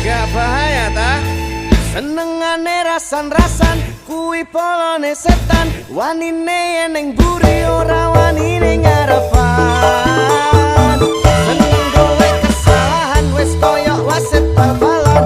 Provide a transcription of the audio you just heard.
Gak bahaya ta? Senengane rasan-rasan kuwi polone setan. Wanine yen buri ora wani ning ngarepan. Seneng gawe kesalahan wis koyo wasit bal-balan.